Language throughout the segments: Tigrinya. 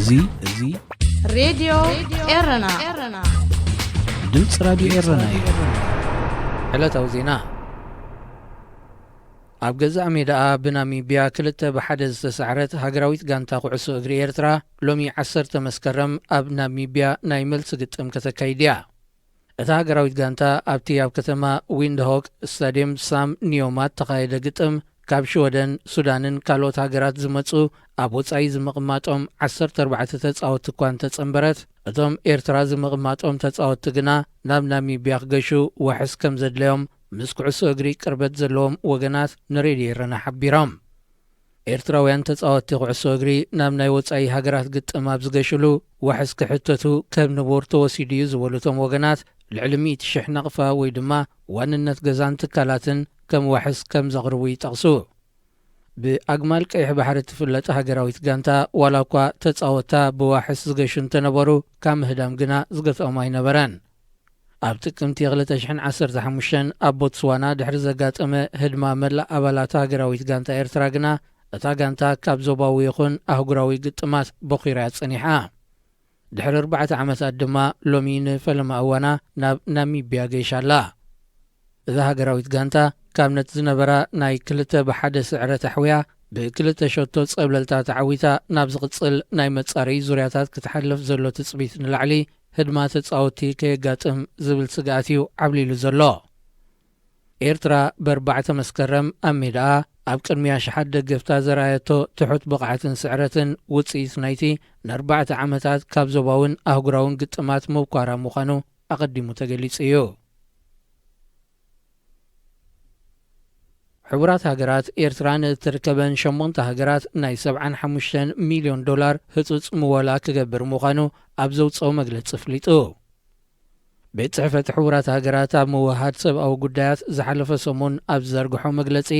እዚ እዚ ሬድዮ ኤረና። ድምፂ ራዲዮ ኤረና እዩ። ዕለታዊ ዜና። ኣብ ገዛእ ሜዳኣ ብናሚብያ ክልተ ብሓደ ዝተሳዕረት ሃገራዊት ጋንታ ኩዕሶ እግሪ ኤርትራ፣ ሎሚ ዓሰርተ መስከረም ኣብ ናሚብያ ናይ መልሲ ግጥም ከተካይድ እያ። እታ ሃገራዊት ጋንታ ኣብቲ ኣብ ከተማ ዊንድሆክ ስታድየም ሳም ኒዮማ እተኻየደ ግጥም፣ ካብ ሽወደን፣ ሱዳንን ካልኦት ሃገራት ዝመጹ ኣብ ወጻኢ ዝምቕማጦም ዓሰርተ ኣርባዕተ ተጻወትቲ እኳ እንተጸንበረት፣ እቶም ኤርትራ ዝምቕማጦም ተጻወትቲ ግና ናብ ናሚብያ ክገሹ ዋሕስ ከም ዘድለዮም ምስ ኩዕሶ እግሪ ቅርበት ዘለዎም ወገናት ንሬድዮ ኤረና ሓቢሮም። ኤርትራውያን ተጻወትቲ ኩዕሶ እግሪ ናብ ናይ ወጻኢ ሃገራት ግጥም ኣብ ዝገሽሉ ዋሕስ ክሕተቱ ከም ንቡር ተወሲዱ እዩ ዝበሉ እቶም ወገናት፣ ልዕሊ ሚእቲ ሽሕ ናቕፋ ወይ ድማ ዋንነት ገዛን ትካላትን ከም ዋሕስ ከም ዘቕርቡ ይጠቕሱ። ብኣግማል ቀይሕ ባሕሪ እትፍለጥ ሃገራዊት ጋንታ፣ ዋላ እኳ ተጻወታ ብዋሕስ ዝገሹ እንተነበሩ፣ ካብ ምህዳም ግና ዝገትኦም ኣይነበረን። ኣብ ጥቅምቲ ክልተ ሽሕን ዓሰርተ ሓሙሽተን ኣብ ቦትስዋና ድሕሪ ዘጋጠመ ህድማ፣ መላእ ኣባላት ሃገራዊት ጋንታ ኤርትራ ግና፣ እታ ጋንታ ካብ ዞባዊ ይኹን ኣህጉራዊ ግጥማት በኺራ እያ ጸኒሓ። ድሕሪ ኣርባዕተ ዓመታት ድማ፣ ሎሚ ንፈለማ እዋና ናብ ናሚብያ ገይሻ ኣላ። እዛ ሃገራዊት ጋንታ፣ ካብ ነቲ ዝነበራ ናይ ክልተ ብሓደ ስዕረት ኣሕውያ፣ ብክልተ ሸቶ ጸብለልታ ተዓዊታ ናብ ዝቕጽል ናይ መጻረዪ ዙርያታት ክትሓልፍ ዘሎ ትጽቢት ንላዕሊ፣ ህድማ ተጻወትቲ ከየጋጥም ዝብል ስግኣት እዩ ዓብሊሉ ዘሎ። ኤርትራ፣ ብኣርባዕተ መስከረም ኣብ ሜዳኣ ኣብ ቅድሚ ኣሽሓት ደገፍታ ዘርኣየቶ ትሑት ብቕዓትን ስዕረትን፣ ውጽኢት ናይቲ ንኣርባዕተ ዓመታት ካብ ዞባውን ኣህጉራውን ግጥማት ምብኳራ ምዃኑ ኣቐዲሙ ተገሊጹ እዩ። ሕቡራት ሃገራት፣ ኤርትራ ንእትርከበን ሸሞንተ ሃገራት ናይ ሰብዓን ሓሙሽተን ሚልዮን ዶላር ህጹጽ ምወላ ክገብር ምዃኑ ኣብ ዘውጽኦ መግለጺ ኣፍሊጡ። ቤት ጽሕፈት ሕቡራት ሃገራት ኣብ ምውህሃድ ሰብኣዊ ጉዳያት ዝሓለፈ ሰሙን ኣብ ዝዘርግሖ መግለጺ፣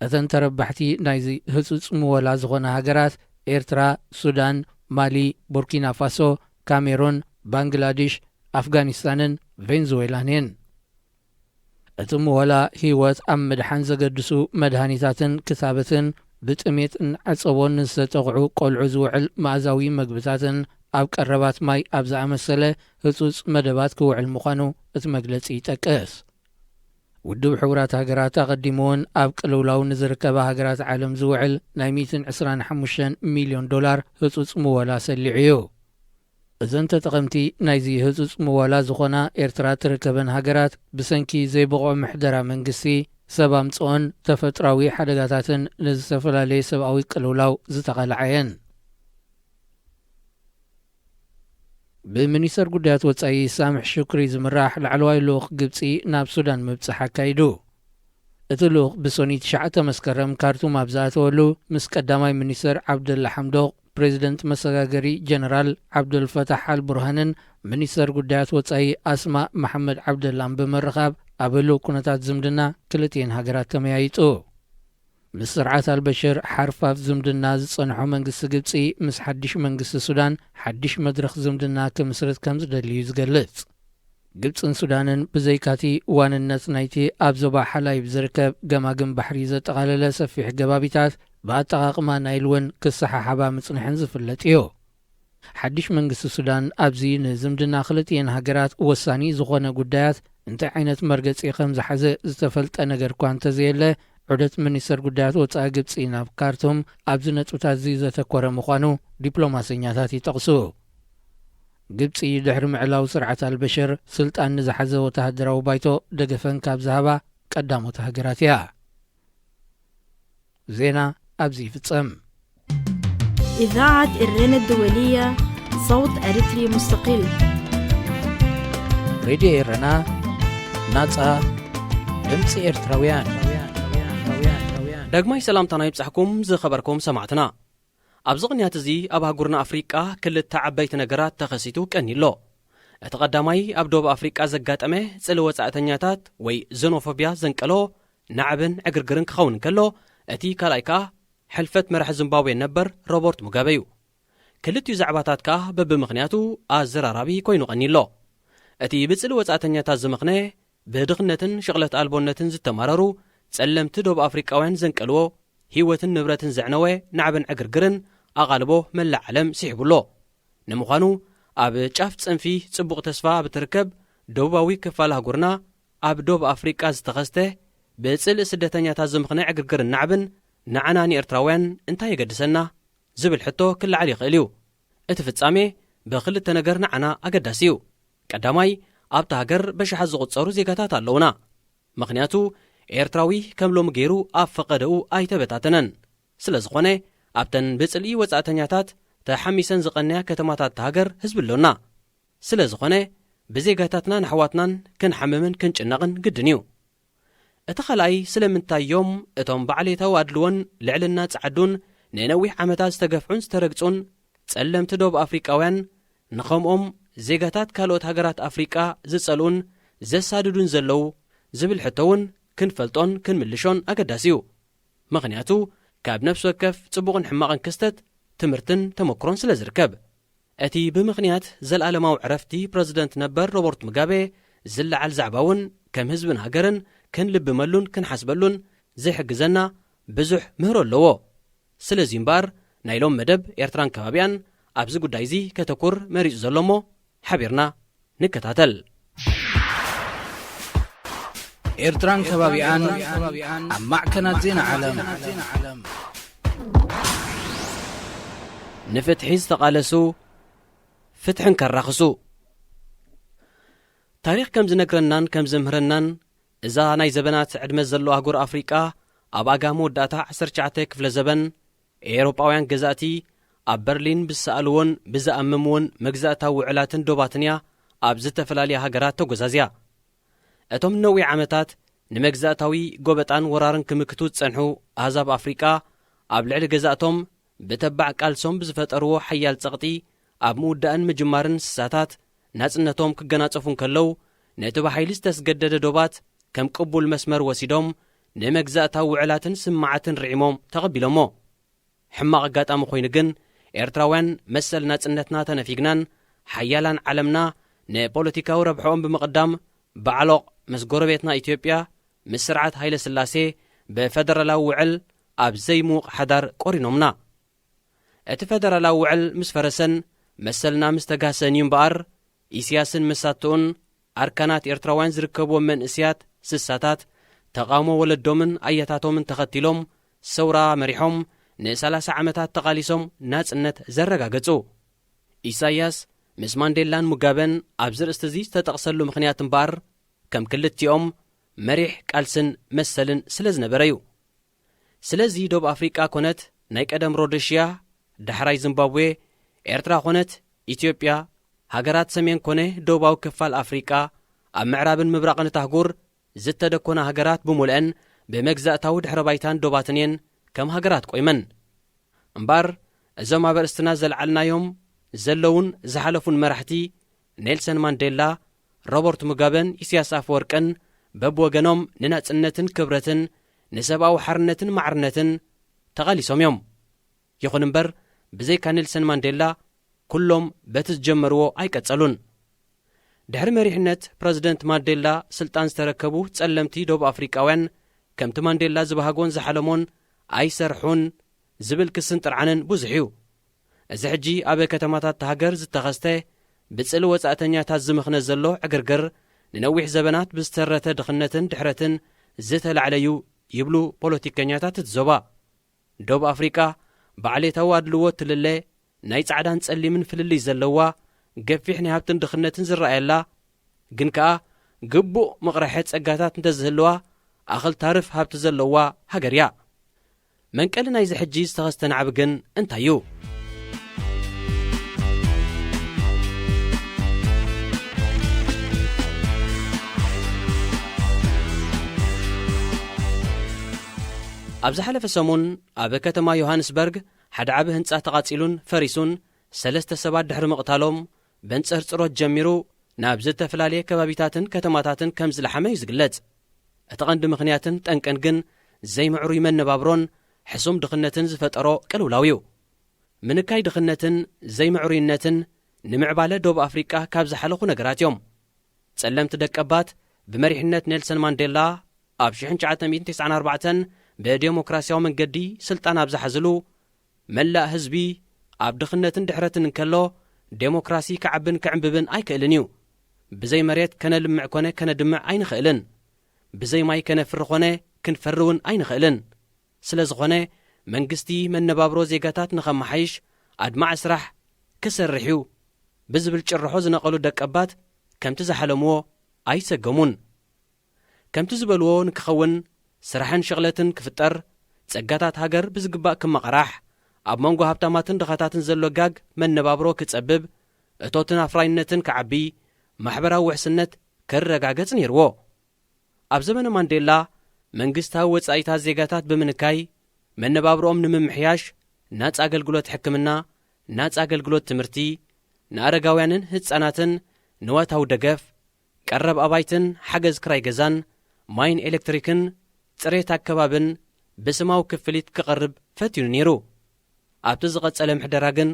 እተን ተረባሕቲ ናይዚ ህጹጽ ምወላ ዝኾና ሃገራት፣ ኤርትራ፣ ሱዳን፣ ማሊ፣ ቡርኪና ፋሶ፣ ካሜሩን፣ ባንግላዲሽ፣ ኣፍጋኒስታንን ቬንዙዌላን እየን። እቲ ምወላ፣ ህይወት ኣብ ምድሓን ዘገድሱ መድሃኒታትን ክታበትን፣ ብጥሜትን ዓጸቦን ንዝተጠቕዑ ቆልዑ ዝውዕል መኣዛዊ መግብታትን፣ ኣብ ቀረባት ማይ ኣብ ዝኣመሰለ ህጹጽ መደባት ክውዕል ምዃኑ እቲ መግለጺ ይጠቅስ። ውድብ ሕቡራት ሃገራት ኣቐዲሙ እውን ኣብ ቅልውላው ንዝርከባ ሃገራት ዓለም ዝውዕል ናይ ሚእትን ዕስራን ሓሙሽተን ሚልዮን ዶላር ህጹጽ ምወላ ሰሊዑ እዩ። እዘን ተጠቐምቲ ናይዚ ህጹጽ ምወላ ዝኾና ኤርትራ ትርከበን ሃገራት፣ ብሰንኪ ዘይብቑዕ ምሕደራ መንግስቲ፣ ሰብ ኣምጽኦን ተፈጥራዊ ሓደጋታትን ንዝተፈላለየ ሰብኣዊ ቅልውላው ዝተቓልዓ እየን። ብሚኒስተር ጉዳያት ወጻኢ ሳምሕ ሹክሪ ዝምራሕ ላዕለዋይ ልኡኽ ግብጺ ናብ ሱዳን ምብጻሕ ኣካይዱ። እቲ ልኡኽ ብሶኒ ትሽዓተ መስከረም ካርቱም ኣብ ዝኣተወሉ፣ ምስ ቀዳማይ ሚኒስተር ዓብደላ ሓምዶቕ፣ ፕሬዚደንት መሰጋገሪ ጀነራል ዓብደልፈታሕ ኣልቡርሃንን ሚኒስተር ጉዳያት ወጻኢ ኣስማ መሓመድ ዓብደላን ብምርኻብ፣ ኣብ ህሉው ኩነታት ዝምድና ክልቲኤን ሃገራት ተመያይጡ። ምስ ስርዓት ኣልበሽር ሓርፋፍ ዝምድና ዝጸንሖ መንግስቲ ግብጺ፣ ምስ ሓድሽ መንግስቲ ሱዳን ሓድሽ መድረኽ ዝምድና ክምስርት ከም ዝደሊ እዩ ዝገልጽ። ግብጽን ሱዳንን፣ ብዘይካቲ ዋንነት ናይቲ ኣብ ዞባ ሓላይብ ዝርከብ ገማግም ባሕሪ ዘጠቓለለ ሰፊሕ ገባቢታት፣ ብኣጠቓቕማ ናይል እውን ክሰሓሓባ ምጽንሐን ዝፍለጥ እዩ። ሓድሽ መንግስቲ ሱዳን፣ ኣብዚ ንዝምድና ክልቲኤን ሃገራት ወሳኒ ዝኾነ ጉዳያት እንታይ ዓይነት መርገጺ ከም ዝሓዘ ዝተፈልጠ ነገር እኳ እንተዘየለ፣ ዑደት ሚኒስተር ጉዳያት ወጻኢ ግብጺ ናብ ካርቱም ኣብዚ ነጥብታት እዚ ዘተኮረ ምዃኑ ዲፕሎማሰኛታት ይጠቕሱ። ግብጺ፣ ድሕሪ ምዕላው ስርዓት ኣልበሽር፣ ስልጣን ንዝሓዘ ወተሃደራዊ ባይቶ ደገፈን ካብ ዝሃባ ቀዳሞት ሃገራት እያ። ዜና ኣብዚ ይፍጸም። إذاعة إرنا الدولية، صوت أريتري مستقل. ሬድዮ ኤረና፣ ናጻ ድምጺ ኤርትራውያን። ዳግማይ ሰላምታና ይብጻሕኩም ዝኸበርኩም ሰማዕትና። ኣብዚ ቅንያት እዚ ኣብ ኣህጉርና ኣፍሪቃ ክልተ ዓበይቲ ነገራት ተኸሲቱ ቀንዩ ኣሎ። እቲ ቀዳማይ ኣብ ደቡብ ኣፍሪቃ ዘጋጠመ ጽልኢ ወጻእተኛታት ወይ ዜኖፎብያ ዘንቀሎ ናዕብን ዕግርግርን ክኸውን እንከሎ፣ እቲ ካልኣይ ከኣ ሕልፈት መራሒ ዚምባብዌ ነበር ሮበርት ሙጋበ እዩ። ክልቲኡ ዛዕባታት ከኣ በብምኽንያቱ ኣዘራራቢ ኮይኑ ቀንዩ ኣሎ። እቲ ብጽልኢ ወጻእተኛታት ዝምኽነ፣ ብድኽነትን ሽቕለት ኣልቦነትን ዝተማረሩ ጸለምቲ ደቡብ ኣፍሪቃውያን ዘንቀልዎ፣ ህይወትን ንብረትን ዘዕነወ ናዕብን ዕግርግርን ኣቓልቦ መላእ ዓለም ስሒቡ ኣሎ። ንምዃኑ፣ ኣብ ጫፍ ጽንፊ ጽቡቕ ተስፋ ኣብ እትርከብ ደቡባዊ ክፋል ኣህጉርና፣ ኣብ ዶብ ኣፍሪቃ ዝተኸስተ ብጽልኢ ስደተኛታት ዝምኽነ ዕግርግርን ናዕብን ንዓና ንኤርትራውያን እንታይ የገድሰና? ዝብል ሕቶ ክለዓል ይኽእል እዩ። እቲ ፍጻሜ ብኽልተ ነገር ንዓና ኣገዳሲ እዩ። ቀዳማይ፣ ኣብታ ሃገር በሽሓት ዝቑጸሩ ዜጋታት ኣለዉና። ምኽንያቱ፣ ኤርትራዊ ከም ሎሚ ገይሩ ኣብ ፈቐደኡ ኣይተበታተነን። ስለ ዝኾነ፣ ኣብተን ብጽልኢ ወጻእተኛታት ተሓሚሰን ዝቐነያ ከተማታት እታ ሃገር ህዝቢ ኣሎና። ስለ ዝኾነ፣ ብዜጋታትናን ኣሕዋትናን ክንሓምምን ክንጭነቕን ግድን እዩ። እቲ ኻልኣይ፣ ስለምንታይ እዮም እቶም ባዕሌታዊ ኣድልዎን ልዕልና ጸዓዱን ንነዊሕ ዓመታት ዝተገፍዑን ዝተረግጹን ጸለምቲ ደቡብ ኣፍሪቃውያን ንኸምኦም ዜጋታት ካልኦት ሃገራት ኣፍሪቃ ዝጸልኡን ዘሳድዱን ዘለዉ ዝብል ሕቶ እውን ክንፈልጦን ክንምልሾን ኣገዳሲ እዩ። ምኽንያቱ፣ ካብ ነፍሲ ወከፍ ጽቡቕን ሕማቕን ክስተት ትምህርትን ተመክሮን ስለ ዝርከብ። እቲ ብምኽንያት ዘለኣለማዊ ዕረፍቲ ፕረዚደንት ነበር ሮበርት ሙጋቤ ዝለዓል ዛዕባ እውን ከም ህዝብን ሃገርን ክንልብመሉን ክንሓስበሉን ዝሕግዘና ብዙሕ ምህሮ ኣለዎ። ስለዚ እምበኣር ናይ ሎም መደብ ኤርትራን ከባቢኣን ኣብዚ ጉዳይ እዚ ከተኩር መሪጹ ዘሎ እሞ ሓቢርና ንከታተል። ኤርትራን ከባቢኣን ኣብ ማዕከናት ዜና ዓለም። ንፍትሒ ዝተቓለሱ ፍትሕን ከራኽሱ። ታሪኽ ከም ዝነግረናን ከም ዝምህረናን፣ እዛ ናይ ዘበናት ዕድመ ዘለዋ ኣህጉር ኣፍሪቃ ኣብ ኣጋ መወዳእታ ዓሰርተ ትሽዓተ ክፍለ ዘበን፣ ኤውሮጳውያን ገዛእቲ ኣብ በርሊን ብዝሰኣልዎን ብዝኣመምዎን መግዛእታዊ ውዕላትን ዶባትን እያ ኣብ ዝተፈላለያ ሃገራት ተጎዛዝያ። እቶም ነዊሕ ዓመታት ንመግዛእታዊ ጎበጣን ወራርን ክምክቱ ዝጸንሑ ኣህዛብ ኣፍሪቃ፣ ኣብ ልዕሊ ገዛእቶም ብተባዕ ቃልሶም ብዝፈጠርዎ ሓያል ጸቕጢ፣ ኣብ ምውዳእን ምጅማርን ስሳታት ናጽነቶም ክገናጸፉ እንከለዉ፣ ነቲ ብሓይሊ ዝተስገደደ ዶባት ከም ቅቡል መስመር ወሲዶም፣ ንመግዛእታዊ ውዕላትን ስምማዓትን ርዒሞም ተቐቢሎሞ። ሕማቕ ኣጋጣሚ ኮይኑ ግን፣ ኤርትራውያን መሰል ናጽነትና ተነፊግናን፣ ሓያላን ዓለምና ንፖለቲካዊ ረብሕኦም ብምቕዳም፣ ባዕሎቕ ምስ ጎረቤትና ኢትዮጵያ፣ ምስ ስርዓት ሃይለ ስላሴ ብፈደራላዊ ውዕል ኣብ ዘይምዉቕ ሓዳር ቆሪኖምና። እቲ ፈደራላዊ ውዕል ምስ ፈረሰን መሰልና ምስ ተጋህሰን እዩ እምበኣር፣ ኢስያስን መሳትኡን ኣርካናት ኤርትራውያን ዝርከብዎም መንእስያት ስሳታት፣ ተቓውሞ ወለዶምን ኣያታቶምን ተኸቲሎም፣ ሰውራ መሪሖም፣ ንሰላሳ ዓመታት ተቓሊሶም ናጽነት ዘረጋገጹ። ኢሳያስ ምስ ማንዴላን ሙጋበን ኣብዚ ርእስቲ እዚ ዝተጠቕሰሉ ምኽንያት እምበኣር፣ ከም ክልቲኦም መሪሕ ቃልስን መሰልን ስለ ዝነበረ እዩ። ስለዚ ዶብ ኣፍሪቃ ኮነት ናይ ቀደም ሮደሽያ፣ ዳሕራይ ዚምባብዌ፣ ኤርትራ ኮነት ኢትዮጵያ፣ ሃገራት ሰሜን ኮነ ዶባዊ ክፋል ኣፍሪቃ፣ ኣብ ምዕራብን ምብራቕን እታ ኣህጉር ዝተደኮና ሃገራት ብምሉአን ብመግዛእታዊ ድሕረ ባይታን ዶባትን እየን ከም ሃገራት ቆይመን። እምበኣር፣ እዞም ኣብ ኣርእስትና ዘልዓልናዮም ዘለዉን ዝሓለፉን መራሕቲ፣ ኔልሰን ማንዴላ፣ ሮበርት ሙጋበን ኢሳያስ ኣፈወርቅን፣ በብወገኖም ንናጽነትን ክብረትን ንሰብኣዊ ሓርነትን ማዕርነትን ተቓሊሶም እዮም። ይኹን እምበር፣ ብዘይካ ኔልሰን ማንዴላ፣ ኩሎም በቲ ዝጀመርዎ ኣይቀጸሉን። ድሕሪ መሪሕነት ፕረዚደንት ማንዴላ ስልጣን ዝተረከቡ ጸለምቲ ደቡብ ኣፍሪቃውያን፣ ከምቲ ማንዴላ ዝበሃጎን ዝሓለሞን ኣይሰርሑን ዝብል ክስን ጥርዓንን ብዙሕ እዩ። እዚ ሕጂ ኣብ ከተማታት እታ ሃገር ዝተኸስተ ብጽልኢ ወጻእተኛታት ዝምኽነ ዘሎ ዕግርግር፣ ንነዊሕ ዘበናት ብዝተረተ ድኽነትን ድሕረትን ዝተላዕለ እዩ ይብሉ ፖለቲከኛታት እቲ ዞባ። ደቡብ ኣፍሪቃ ብዓሌታዊ ኣድልዎ እትልለ፣ ናይ ጻዕዳን ጸሊምን ፍልልይ ዘለዋ፣ ገፊሕ ናይ ሃብትን ድኽነትን ዝረኣየላ፣ ግን ከኣ ግቡእ መቕርሐ ጸጋታት እንተዝህልዋ፣ ኣኽል ታርፍ ሃብቲ ዘለዋ ሃገር እያ። መንቀሊ ናይዚ ሕጂ ዝተኸስተ ናዕቢ ግን እንታይ እዩ? ኣብ ዝሓለፈ ሰሙን ኣብ ከተማ ዮሃንስበርግ ሓደ ዓቢ ህንጻ ተቓጺሉን ፈሪሱን፣ ሰለስተ ሰባት ድሕሪ ምቕታሎም፣ በንጸርጽሮት ጀሚሩ ናብ ዝተፈላለየ ከባቢታትን ከተማታትን ከም ዝለሓመ እዩ ዝግለጽ። እቲ ቀንዲ ምኽንያትን ጠንቅን ግን ዘይምዕሩይ መነባብሮን ሕሱም ድኽነትን ዝፈጠሮ ቅልውላው እዩ። ምንካይ ድኽነትን ዘይምዕሩይነትን ንምዕባለ ደቡብ ኣፍሪቃ ካብ ዝሓለኹ ነገራት እዮም። ጸለምቲ ደቀባት ብመሪሕነት ኔልሰን ማንዴላ ኣብ ሽሕን ትሽዓተ ሚእትን ተስዓን ኣርባዕተን ብዴሞክራስያዊ መንገዲ ስልጣን ኣብ ዝሓዝሉ፣ መላእ ህዝቢ ኣብ ድኽነትን ድሕረትን እንከሎ፣ ዴሞክራሲ ክዓብን ክዕምብብን ኣይክእልን እዩ። ብዘይ መሬት ከነልምዕ ኮነ ከነድምዕ ኣይንኽእልን። ብዘይ ማይ ከነፍሪ ኮነ ክንፈሪ እውን ኣይንኽእልን። ስለ ዝኾነ፣ መንግስቲ መነባብሮ ዜጋታት ንኸመሓይሽ ኣድማዒ ስራሕ ክሰርሕ እዩ ብዝብል ጭርሖ ዝነቐሉ ደቀባት፣ ከምቲ ዝሓለምዎ ኣይሰገሙን። ከምቲ ዝበልዎ ንክኸውን፣ ስራሕን ሸቕለትን ክፍጠር፣ ጸጋታት ሃገር ብዝግባእ ክመቐራሕ፣ ኣብ መንጎ ሃብታማትን ድኻታትን ዘሎ ጋግ መነባብሮ ክጸብብ፣ እቶትን ኣፍራይነትን ክዓቢ፣ ማሕበራዊ ውሕስነት ክረጋገጽ ነይርዎ። ኣብ ዘመነ ማንዴላ፣ መንግስታዊ ወጻኢታት ዜጋታት ብምንካይ፣ መነባብሮኦም ንምምሕያሽ፣ ናጻ ኣገልግሎት ሕክምና፣ ናጻ ኣገልግሎት ትምህርቲ፣ ንኣረጋውያንን ህጻናትን ንዋታዊ ደገፍ፣ ቀረብ ኣባይትን ሓገዝ ክራይ ገዛን፣ ማይን ኤሌክትሪክን፣ ጽሬት ኣከባብን ብስማዊ ክፍሊት ክቐርብ ፈቲኑ ነይሩ። ኣብቲ ዝቐጸለ ምሕደራ ግን፣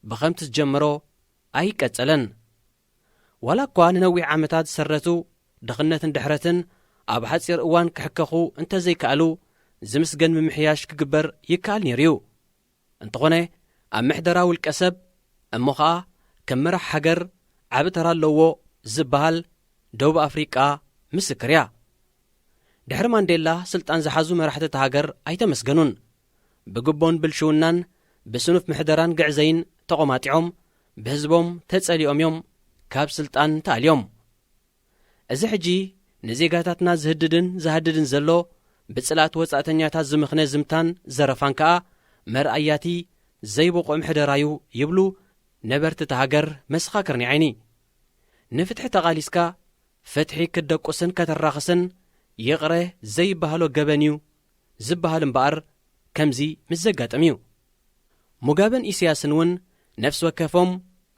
ብኸምቲ ዝጀመሮ ኣይቀጸለን። ዋላ እኳ ንነዊሕ ዓመታት ዝሰረቱ ድኽነትን ድሕረትን ኣብ ሓጺር እዋን ክሕከኹ እንተዘይከኣሉ፣ ዝምስገን ምምሕያሽ ክግበር ይከኣል ነይሩ እዩ። እንተኾነ፣ ኣብ ምሕደራ ውልቀ ሰብ፣ እሞ ኸኣ ከም መራሕ ሃገር ዓቢ ተራ ኣለዎ ዝበሃል ደቡብ ኣፍሪቃ ምስክር እያ። ድሕሪ ማንዴላ ስልጣን ዝሓዙ መራሕቲ እታ ሃገር ኣይተመስገኑን። ብግቦን ብልሽውናን፣ ብስኑፍ ምሕደራን ግዕዘይን ተቖማጢዖም፣ ብህዝቦም ተጸሊኦም እዮም ካብ ስልጣን ተኣልዮም። እዚ ሕጂ ንዜጋታትና ዝህድድን ዝሃድድን ዘሎ፣ ብጽልኣት ወጻእተኛታት ዝምኽነ ዝምታን ዘረፋን ከኣ፣ መርኣያቲ ዘይብቑዕ ምሕደራ'ዩ ይብሉ ነበርቲ እታ ሃገር መሰኻክር ናይ ዓይኒ። ንፍትሒ ተቓሊስካ፣ ፍትሒ ክትደቁስን ከተራኽስን ይቕረ ዘይበሃሎ ገበን'ዩ ዝበሃል እምበኣር፣ ከምዚ ምስ ዘጋጥም እዩ። ሙጋበን ኢሳያስን እውን ነፍሲ ወከፎም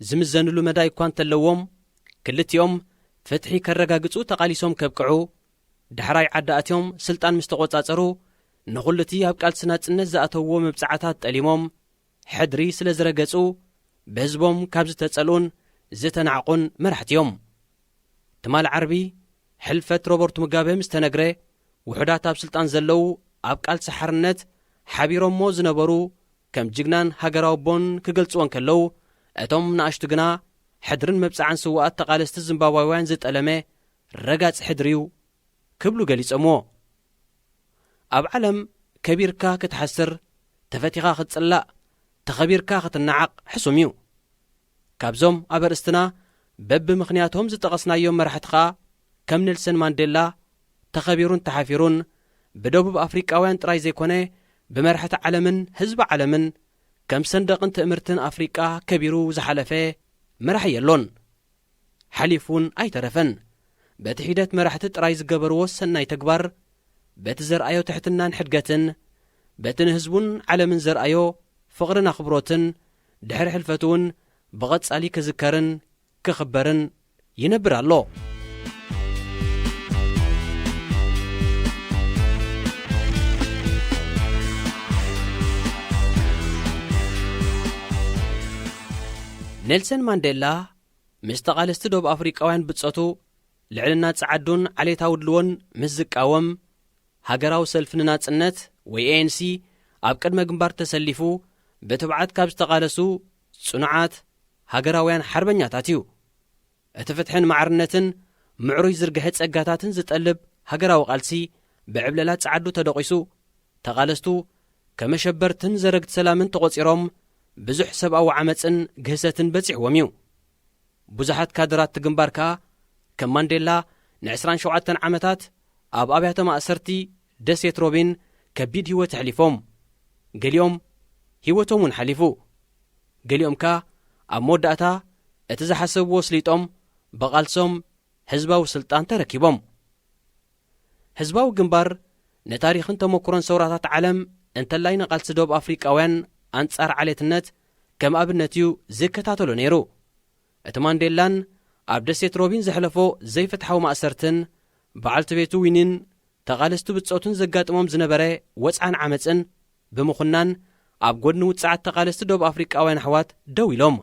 ዝምዘንሉ መዳይ እኳ እንተለዎም፣ ክልቲኦም ፍትሒ ከረጋግጹ ተቓሊሶም ከብቅዑ፣ ዳሕራይ ዓዲ ኣትዮም ስልጣን ምስ ተቖጻጸሩ፣ ንኹሉቲ ኣብ ቃልሲ ናጽነት ዝኣተውዎ መብጽዓታት ጠሊሞም፣ ሕድሪ ስለ ዝረገጹ፣ ብህዝቦም ካብ ዝተጸልኡን ዝተናዕቑን መራሕቲ እዮም። ትማል ዓርቢ፣ ሕልፈት ሮበርት ሙጋበ ምስ ተነግረ፣ ውሑዳት ኣብ ስልጣን ዘለዉ፣ ኣብ ቃልሲ ሓርነት ሓቢሮሞ ዝነበሩ፣ ከም ጅግናን ሃገራዊ ኣቦን ክገልጽዎ እንከለዉ፣ እቶም ንኣሽቱ ግና፣ ሕድርን መብጽዓን ስዉኣት ተቓለስቲ ዚምባብዋውያን ዝጠለመ ረጋጽ ሕድሪ'ዩ ክብሉ ገሊጾምዎ። ኣብ ዓለም ከቢርካ ክትሓስር፣ ተፈቲኻ ክትጽላእ፣ ተኸቢርካ ክትነዓቕ ሕሱም እዩ። ካብዞም ኣብ ኣርእስትና በብምኽንያቶም ዝጠቐስናዮም መራሕቲ ኸኣ፣ ከም ኔልሰን ማንዴላ ተኸቢሩን ተሓፊሩን፣ ብደቡብ ኣፍሪቃውያን ጥራይ ዘይኮነ፣ ብመራሕቲ ዓለምን ህዝቢ ዓለምን ከም ሰንደቕን ትእምርትን ኣፍሪቃ ከቢሩ ዝሓለፈ መራሒ የሎን። ሓሊፉ እውን ኣይተረፈን። በቲ ሒደት መራሕቲ ጥራይ ዝገበርዎ ሰናይ ተግባር፣ በቲ ዘርኣዮ ትሕትናን ሕድገትን፣ በቲ ንህዝቡን ዓለምን ዘርኣዮ ፍቕርን ኣኽብሮትን፣ ድሕሪ ሕልፈቱ እውን ብቐጻሊ ክዝከርን ክኽበርን ይነብር ኣሎ። ኔልሰን ማንዴላ ምስ ተቓለስቲ ደቡብ ኣፍሪቃውያን ብጾቱ፣ ልዕልና ጸዓዱን ዓሌታዊ ድልዎን ምስ ዝቃወም፣ ሃገራዊ ሰልፊ ንናጽነት ወይ ኤ ኤን ሲ ኣብ ቅድመ ግንባር ተሰሊፉ ብትብዓት ካብ ዝተቓለሱ ጽኑዓት ሃገራውያን ሓርበኛታት እዩ። እቲ ፍትሕን ማዕርነትን ምዕሩይ ዝርግሐ ጸጋታትን ዝጠልብ ሃገራዊ ቃልሲ ብዕብለላ ጸዓዱ ተደቒሱ፣ ተቓለስቱ ከመሸበርትን ዘረግቲ ሰላምን ተቖጺሮም፣ ብዙሕ ሰብኣዊ ዓመጽን ግህሰትን በጺሕዎም እዩ። ብዙሓት ካድራት እቲ ግንባር ከኣ፣ ከም ማንዴላ፣ ንዕስራን ሸውዓተን ዓመታት ኣብ ኣብያተ ማእሰርቲ ደሴት ሮቢን ከቢድ ህይወት ኣሕሊፎም። ገሊኦም ህይወቶም እውን ሓሊፉ። ገሊኦም ከኣ ኣብ መወዳእታ እቲ ዝሓሰብዎ ስሊጦም ብቓልሶም ህዝባዊ ስልጣን ተረኪቦም። ህዝባዊ ግንባር ንታሪኽን ተመኩሮን ሰውራታት ዓለም እንተላይ ንቓልሲ ደቡብ ኣፍሪቃውያን ኣንጻር ዓሌትነት ከም ኣብነት እዩ ዝከታተሎ ነይሩ። እቲ ማንዴላን ኣብ ደሴት ሮቢን ዘሕለፎ ዘይፍትሓዊ ማእሰርትን በዓልቲ ቤቱ ዊኒን ተቓለስቲ ብጾቱን ዘጋጥሞም ዝነበረ ወጽዓን ዓመጽን ብምኹናን ኣብ ጎድኒ ውጽዓት ተቓለስቲ ደቡብ ኣፍሪቃውያን ኣሕዋት ደው ኢሎም።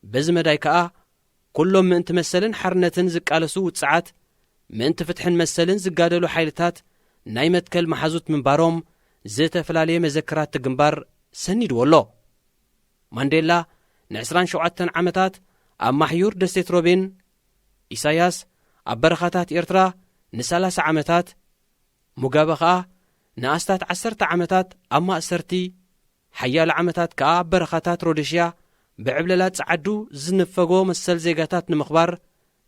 በዚ መዳይ ከኣ ኩሎም ምእንቲ መሰልን ሓርነትን ዝቃለሱ ውጽዓት፣ ምእንቲ ፍትሕን መሰልን ዝጋደሉ ሓይልታት ናይ መትከል መሓዙት ምንባሮም ዝተፈላለየ መዘክራት እቲ ግንባር ሰኒድዎ ኣሎ። ማንዴላ ንዕስራን ሸውዓተን ዓመታት ኣብ ማሕዩር ደሴት ሮቤን፣ ኢሳያስ ኣብ በረኻታት ኤርትራ ንሰላሳ ዓመታት፣ ሙጋበ ኸኣ ንኣስታት ዓሰርተ ዓመታት ኣብ ማእሰርቲ፣ ሓያሎ ዓመታት ከኣ ኣብ በረኻታት ሮደሽያ ብዕብለላ ጸዓዱ ዝንፈጎ መሰል ዜጋታት ንምኽባር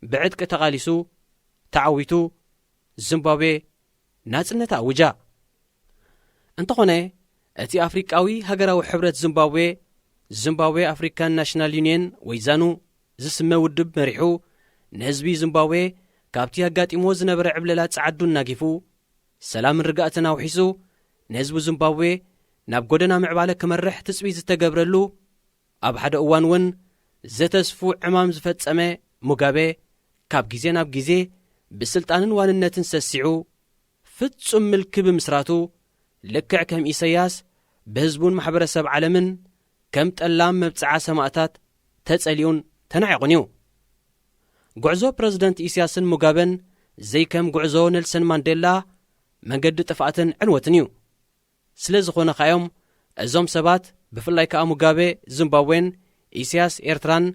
ብዕጥቂ ተቓሊሱ፣ ተዓዊቱ፣ ዚምባብዌ ናጽነታ ኣውጃ። እንተኾነ፣ እቲ ኣፍሪቃዊ ሃገራዊ ሕብረት ዚምባብዌ፣ ዚምባብዌ ኣፍሪካን ናሽናል ዩኒየን ወይ ዛኑ ዝስመ ውድብ መሪሑ፣ ንህዝቢ ዚምባብዌ ካብቲ ኣጋጢምዎ ዝነበረ ዕብለላ ጸዓዱ እናጊፉ፣ ሰላምን ርግኣትን ኣውሒሱ፣ ንህዝቢ ዚምባብዌ ናብ ጎደና ምዕባለ ክመርሕ ትጽቢት ዝተገብረሉ፣ ኣብ ሓደ እዋን እውን ዘተስፉ ዕማም ዝፈጸመ ሙጋቤ፣ ካብ ግዜ ናብ ግዜ ብስልጣንን ዋንነትን ሰሲዑ፣ ፍጹም ምልኪ ብምስራቱ፣ ልክዕ ከም ኢሰያስ ብህዝቡን ማሕበረሰብ ዓለምን ከም ጠላም መብጽዓ ሰማእታት ተጸሊኡን ተናዒቑን እዩ። ጉዕዞ ፕረዚደንት ኢስያስን ሙጋበን ዘይከም ጉዕዞ ኔልሰን ማንዴላ መንገዲ ጥፍኣትን ዕንወትን እዩ። ስለ ዝኾነ ኸኣዮም እዞም ሰባት፣ ብፍላይ ከኣ ሙጋቤ ዚምባብዌን ኢስያስ ኤርትራን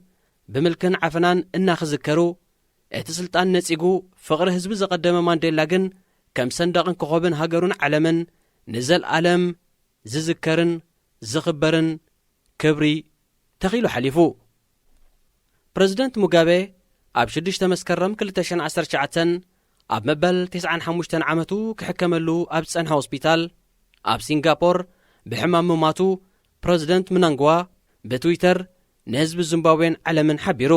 ብምልክን ዓፈናን እናኽዝከሩ፣ እቲ ስልጣን ነጺጉ ፍቕሪ ህዝቢ ዘቐደመ ማንዴላ ግን ከም ሰንደቕን ኮኸብን ሃገሩን ዓለምን ንዘልኣለም ዝዝከርን ዝኽበርን ክብሪ ተኺሉ ሓሊፉ። ፕረዚደንት ሙጋቤ ኣብ ሽዱሽተ መስከረም ክልተ ሽሕን ዓሰርተ ትሽዓተን ኣብ መበል ተስዓን ሓሙሽተን ዓመቱ ክሕከመሉ ኣብ ዝጸንሐ ሆስፒታል ኣብ ሲንጋፖር ብሕማም ምማቱ ፕረዚደንት ምናንግዋ ብትዊተር ንህዝቢ ዚምባብዌን ዓለምን ሓቢሩ።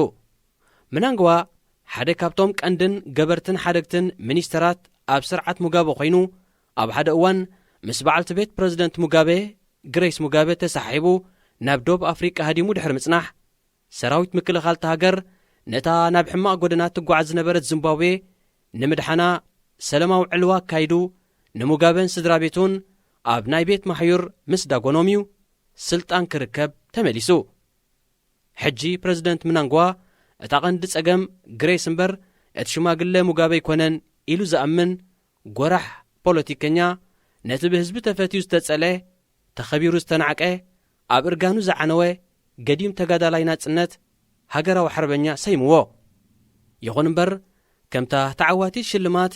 ምናንግዋ ሓደ ካብቶም ቀንድን ገበርትን ሓደግትን ሚኒስተራት ኣብ ስርዓት ሙጋበ ኮይኑ፣ ኣብ ሓደ እዋን ምስ በዓልቲ ቤት ፕረዚደንት ሙጋበ፣ ግሬስ ሙጋበ፣ ተሰሓሒቡ ናብ ዶብ ኣፍሪቃ ሃዲሙ ድሕሪ ምጽናሕ፣ ሰራዊት ምክልኻል እታ ሃገር ነታ ናብ ሕማቕ ጎደና ትጓዓዝ ዝነበረት ዚምባብዌ ንምድሓና ሰለማዊ ዕልዋ ኣካይዱ፣ ንሙጋበን ስድራ ቤቱን ኣብ ናይ ቤት ማሕዩር ምስ ዳጎኖም እዩ ስልጣን ክርከብ ተመሊሱ። ሕጂ ፕረዚደንት ምናንግዋ፣ እታ ቀንዲ ጸገም ግሬስ እምበር እቲ ሽማግለ ሙጋበ ኣይኮነን ኢሉ ዝኣምን ጎራሕ ፖለቲከኛ፣ ነቲ ብህዝቢ ተፈትዩ ዝተጸልአ፣ ተኸቢሩ ዝተናዕቀ፣ ኣብ እርጋኑ ዝዓነወ ገዲም ተጋዳላይ ናጽነት ሃገራዊ ሓርበኛ ሰይምዎ። ይኹን እምበር፣ ከምታ ተዓዋቲት ሽልማት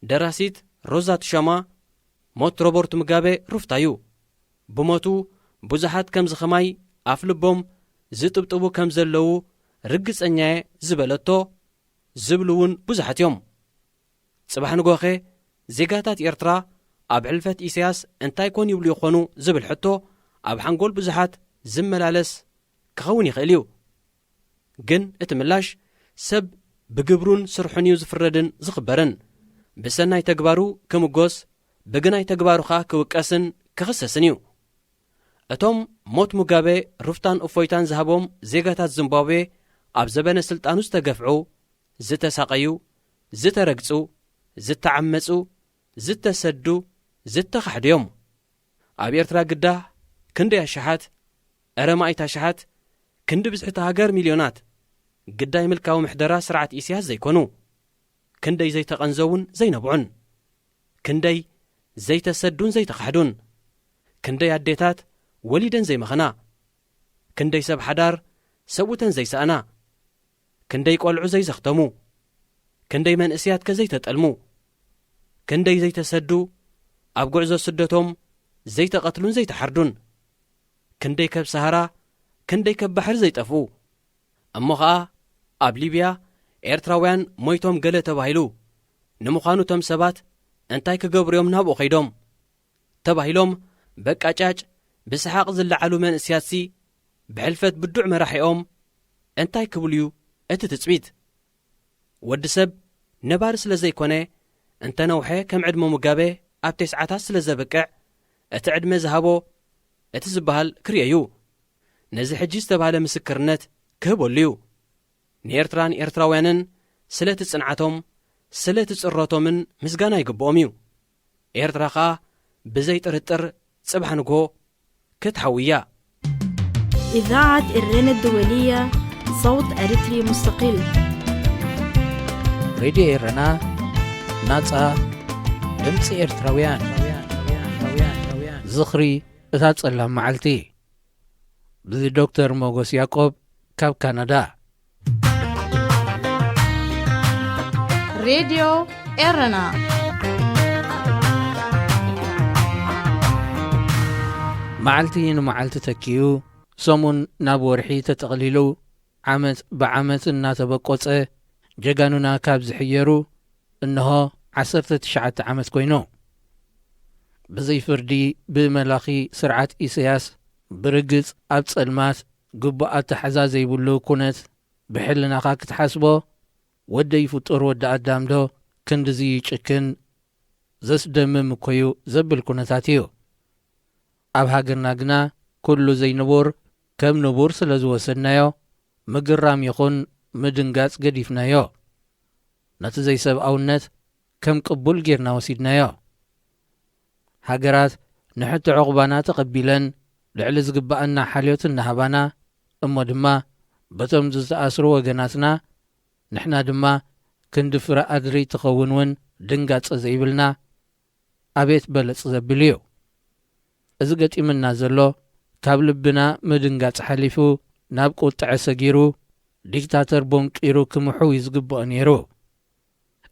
ደራሲት ሮዛ ትሻማ፣ ሞት ሮበርት ሙጋበ ሩፍታ'ዩ። ብሞቱ ብዙሓት ከምዚ ኸማይ ኣፍ ልቦም ዝጥብጥቡ ከም ዘለዉ ርግጸኛ'የ ዝበለቶ ዝብሉ እውን ብዙሓት እዮም። ጽባሕ ንግሆኸ ዜጋታት ኤርትራ ኣብ ሕልፈት ኢሳያስ እንታይ ኮን ይብሉ ይኾኑ ዝብል ሕቶ ኣብ ሓንጎል ብዙሓት ዝመላለስ ክኸውን ይኽእል እዩ። ግን እቲ ምላሽ፣ ሰብ ብግብሩን ስርሑን እዩ ዝፍረድን ዝኽበርን። ብሰናይ ተግባሩ ክምጎስ፣ ብግናይ ተግባሩ ኸኣ ክውቀስን ክኽሰስን እዩ። እቶም ሞት ሙጋበ ሩፍታን እፎይታን ዝሃቦም ዜጋታት ዚምባብዌ፣ ኣብ ዘበነ ስልጣኑ ዝተገፍዑ፣ ዝተሳቐዩ፣ ዝተረግጹ፣ ዝተዓመጹ፣ ዝተሰዱ፣ ዝተኻሕዱ እዮም። ኣብ ኤርትራ ግዳ ክንደይ ኣሽሓት፣ እረ ማኢት ኣሽሓት፣ ክንዲ ብዝሒ እታ ሃገር ሚልዮናት፣ ግዳይ ምልካዊ ምሕደራ ስርዓት ኢሳያስ ዘይኮኑ፣ ክንደይ ዘይተቐንዘቡን ዘይነብዑን፣ ክንደይ ዘይተሰዱን ዘይተኻሕዱን፣ ክንደይ ኣዴታት ወሊደን ዘይመኸና፣ ክንደይ ሰብ ሓዳር ሰብኡተን ዘይሰኣና፣ ክንደይ ቆልዑ ዘይዘኽተሙ፣ ክንደይ መንእስያትከ ዘይተጠልሙ፣ ክንደይ ዘይተሰዱ፣ ኣብ ጉዕዞ ስደቶም ዘይተቐትሉን ዘይተሓርዱን፣ ክንደይ ከብ ሰሃራ፣ ክንደይ ከብ ባሕሪ ዘይጠፍኡ። እሞ ኸኣ ኣብ ሊብያ ኤርትራውያን ሞይቶም ገለ ተባሂሉ። ንምዃኑ እቶም ሰባት እንታይ ክገብሩ እዮም ናብኡ ኸይዶም? ተባሂሎም በቃጫጭ ብሰሓቕ ዝለዓሉ መንእስያትሲ፣ ብሕልፈት ብዱዕ መራሒኦም እንታይ ክብሉ እዩ እቲ ትጽቢት? ወዲ ሰብ ነባሪ ስለ ዘይኮነ፣ እንተ ነውሐ ከም ዕድመ ሙጋበ ኣብ ተስዓታት ስለ ዘብቅዕ፣ እቲ ዕድመ ዝሃቦ እቲ ዝበሃል ክርእዮ እዩ። ነዚ ሕጂ ዝተባህለ ምስክርነት ክህበሉ እዩ። ንኤርትራን ኤርትራውያንን ስለቲ ጽንዓቶም፣ ስለቲ ጽረቶምን ምስጋና ይግብኦም እዩ። ኤርትራ ኸኣ ብዘይ ጥርጥር ጽባሕ ንግሆ ክትሓዊ እያ። إذاعة إرنا الدولية، صوت أريتري مستقل. ሬድዮ ኤረና፣ ናጻ ድምጺ ኤርትራውያን። ዝኽሪ እታ ጸላም መዓልቲ፣ ብዶክተር ሞጎስ ያቆብ ካብ ካናዳ። ሬድዮ ኤረና መዓልቲ ንመዓልቲ ተኪኡ፣ ሰሙን ናብ ወርሒ ተጠቕሊሉ፣ ዓመት ብዓመት እናተበቆጸ፣ ጀጋኑና ካብ ዝሕየሩ እንሆ ዓሰርተ ትሽዓተ ዓመት ኮይኑ። ብዘይ ፍርዲ ብመላኺ ስርዓት ኢሳያስ ብርግጽ ኣብ ጸልማት፣ ግቡእ ኣተሓዛ ዘይብሉ ኩነት፣ ብሕልናኻ ክትሓስቦ፣ ወደይ ፍጡር ወዲ ኣዳምዶ ክንድዚ ይጭክን? ዘስደምም እኮዩ ዘብል ኩነታት እዩ። ኣብ ሃገርና ግና ኩሉ ዘይንቡር ከም ንቡር ስለ ዝወሰድናዮ፣ ምግራም ይኹን ምድንጋጽ ገዲፍናዮ። ነቲ ዘይሰብኣውነት ከም ቅቡል ጌርና ወሲድናዮ። ሃገራት ንሕቲ ዕቑባና ተቐቢለን፣ ልዕሊ ዝግብኣና ሓልዮት እናሃባና፣ እሞ ድማ በቶም ዝተኣስሩ ወገናትና፣ ንሕና ድማ ክንዲ ፍረ ኣድሪ ትኸውን እውን ድንጋጸ ዘይብልና፣ ኣቤት በለጽ ዘብል እዩ። እዚ ገጢምና ዘሎ፣ ካብ ልብና ምድንጋጽ ሓሊፉ፣ ናብ ቁጥዐ ሰጊሩ፣ ዲክታተር ቦንቂሩ ክምሑ እዩ ዝግብኦ ነይሩ።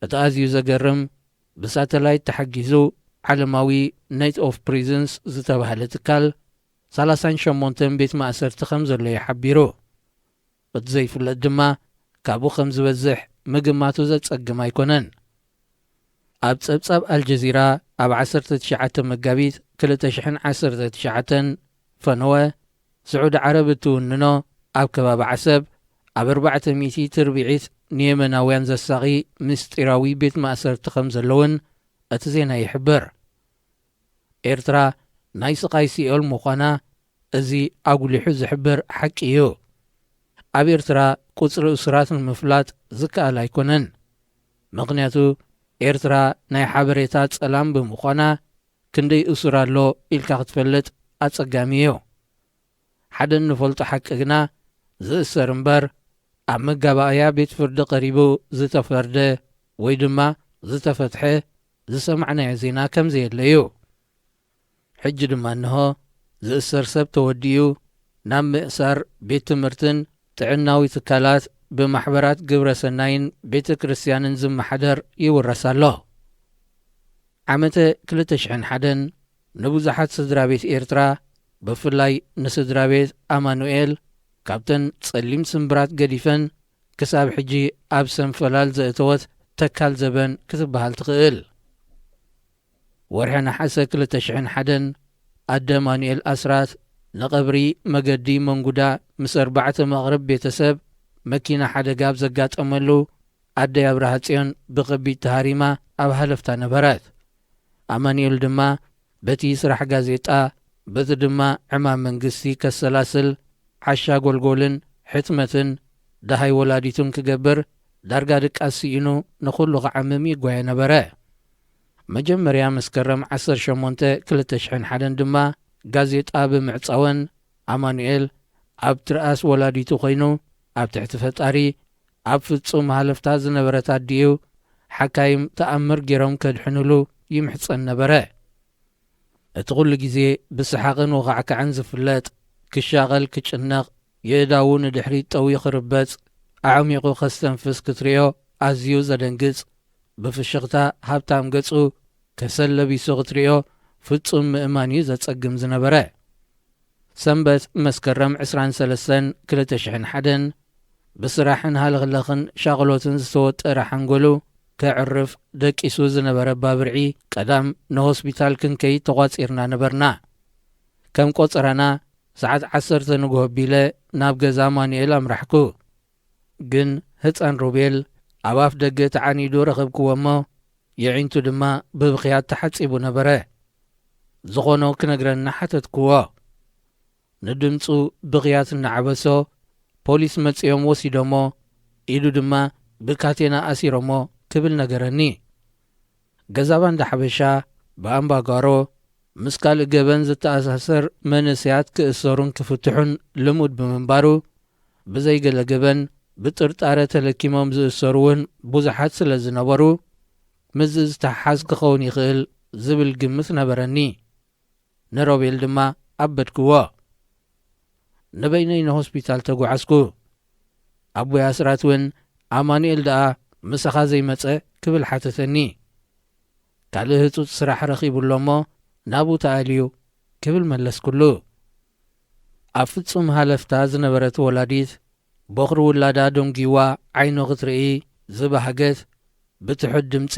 እቲ ኣዝዩ ዘገርም፣ ብሳተላይት ተሓጊዙ፣ ዓለማዊ ኔት ኦፍ ፕሪዝንስ ዝተባህለ ትካል፣ ሰላሳን ሸሞንተን ቤት ማእሰርቲ ከም ዘሎ እዩ ሓቢሩ። እቲ ዘይፍለጥ ድማ፣ ካብኡ ከም ዝበዝሕ ምግማቱ ዘጸግም ኣይኮነን። ኣብ ጸብጻብ ኣልጀዚራ፣ ኣብ ዓሰርተ ትሽዓተ መጋቢት ክልተ ሽሕን ዓሰርተ ትሽዓተን፣ ፈነወ፣ ስዑዲ ዓረብ እትውንኖ፣ ኣብ ከባቢ ዓሰብ፣ ኣብ ኣርባዕተ ሚእቲ ትርብዒት ንየመናውያን ዘሳቒ ምስጢራዊ ቤት ማእሰርቲ ከም ዘለውን እቲ ዜና ይሕብር። ኤርትራ ናይ ስቓይ ሲኦል ምዃና እዚ ኣጉሊሑ ዝሕብር ሓቂ እዩ። ኣብ ኤርትራ ቁጽሪ እሱራት ንምፍላጥ ዝከኣል ኣይኮነን። ምኽንያቱ ኤርትራ ናይ ሓበሬታ ጸላም ብምዃና፣ ክንደይ እሱር ኣሎ ኢልካ ክትፈልጥ ኣጸጋሚ እዩ። ሓደ እንፈልጦ ሓቂ ግና፣ ዝእሰር እምበር ኣብ መጋባእያ ቤት ፍርዲ ቀሪቡ ዝተፈርደ ወይ ድማ ዝተፈትሐ ዝሰማዕናዮ ዜና ከም ዘየለ እዩ። ሕጂ ድማ እንሆ ዝእሰር ሰብ ተወዲኡ ናብ ምእሳር ቤት ትምህርትን ጥዕናዊ ትካላት ብማሕበራት ግብረ ሰናይን ቤተ ክርስቲያንን ዝመሓደር ይውረስ ኣሎ። ዓመተ ክልተ ሽሕን ሓደን ንብዙሓት ስድራ ቤት ኤርትራ፣ ብፍላይ ንስድራ ቤት ኣማኑኤል፣ ካብተን ጸሊም ስምብራት ገዲፈን ክሳብ ሕጂ ኣብ ሰንፈላል ዘእተወት ተካል ዘበን ክትበሃል ትኽእል። ወርሒ ነሓሰ ክልተ ሽሕን ሓደን ኣደ ኣማኑኤል ኣስራት ንቐብሪ መገዲ መንጉዳ ምስ ኣርባዕተ መቕርብ ቤተሰብ መኪና ሓደጋ ኣብ ዘጋጠመሉ ኣደይ ኣብርሃ ጽዮን ብኸቢድ ተሃሪማ ኣብ ሃለፍታ ነበረት። ኣማኑኤል ድማ በቲ ስራሕ ጋዜጣ በቲ ድማ ዕማም መንግስቲ ከሰላስል ዓሻ ጎልጎልን ሕትመትን ደሃይ ወላዲቱን ክገብር ዳርጋ ድቃስ ስኢኑ ንኹሉ ክዓምም ይጓየ ነበረ። መጀመርያ መስከረም ዓሰርተ ሸሞንተ ክልተ ሽሕን ሓደን ድማ ጋዜጣ ብምዕጻወን ኣማኑኤል ኣብ ትርኣስ ወላዲቱ ኮይኑ ኣብ ትሕቲ ፈጣሪ ኣብ ፍጹም ሃለፍታ ዝነበረት ኣዲኡ ሓካይም ተኣምር ገይሮም ከድሕኑሉ ይምሕጸን ነበረ። እቲ ኩሉ ግዜ ብሰሓቕን ወኻዕካዕን ዝፍለጥ፣ ክሻቐል ክጭነቕ፣ የእዳዉ ንድሕሪት ጠውዩ ክርበጽ፣ ኣዕሚቑ ከስተንፍስ ክትሪኦ ኣዝዩ ዘደንግጽ፣ ብፍሽኽታ ሃብታም ገጹ ከሰል ለቢሱ ክትሪኦ ፍጹም ምእማን እዩ ዘጸግም ዝነበረ። ሰንበት መስከረም ዕስራን ሰለስተን ክልተ ሽሕን ሓደን ብስራሕን ሃለኽለኽን ሻቕሎትን ዝተወጠረ ሓንጎሉ ከዕርፍ ደቂሱ ዝነበረ ባብርዒ ቀዳም ንሆስፒታል ክንከይድ ተቋጺርና ነበርና። ከም ቆጸራና ሰዓት ዓሰርተ ንግሆ ኣቢለ ናብ ገዛ ኣማኑኤል ኣምራሕኩ። ግን ህጻን ሮቤል ኣብ ኣፍ ደገ ተዓኒዱ ረኸብክዎ እሞ የዒንቱ ድማ ብብኽያት ተሓጺቡ ነበረ። ዝኾኖ ክነግረኒ ሓተትክዎ። ንድምጹ ብኽያት እናዓበሶ ፖሊስ መጺኦም ወሲዶሞ፣ ኢዱ ድማ ብካቴና ኣሲሮሞ ክብል ነገረኒ። ገዛ ባንዳ ሓበሻ ብኣምባጓሮ ምስ ካልእ ገበን ዝተኣሳሰር መንእሰያት ክእሰሩን ክፍትሑን ልሙድ ብምንባሩ፣ ብዘይ ገለ ገበን ብጥርጣረ ተለኪሞም ዝእሰሩ እውን ብዙሓት ስለ ዝነበሩ፣ ምስዚ ዝተሓሓዝ ክኸውን ይኽእል ዝብል ግምት ነበረኒ። ንሮቤል ድማ ኣበድክዎ። ንበይነይ ንሆስፒታል ተጓዓዝኩ። ኣቦይ ኣስራት እውን ኣማኑኤል ደኣ ምሳኻ ዘይመጸ ክብል ሓተተኒ። ካልእ ህጹጽ ስራሕ ረኺቡ ኣሎ እሞ ናብኡ ተኣልዩ ክብል መለስኩሉ። ኣብ ፍጹም ሃለፍታ ዝነበረት ወላዲት ቦኽሪ ውላዳ ደንጊዋ ዓይኑ ክትርኢ ዝበሃገት ብትሑት ድምጺ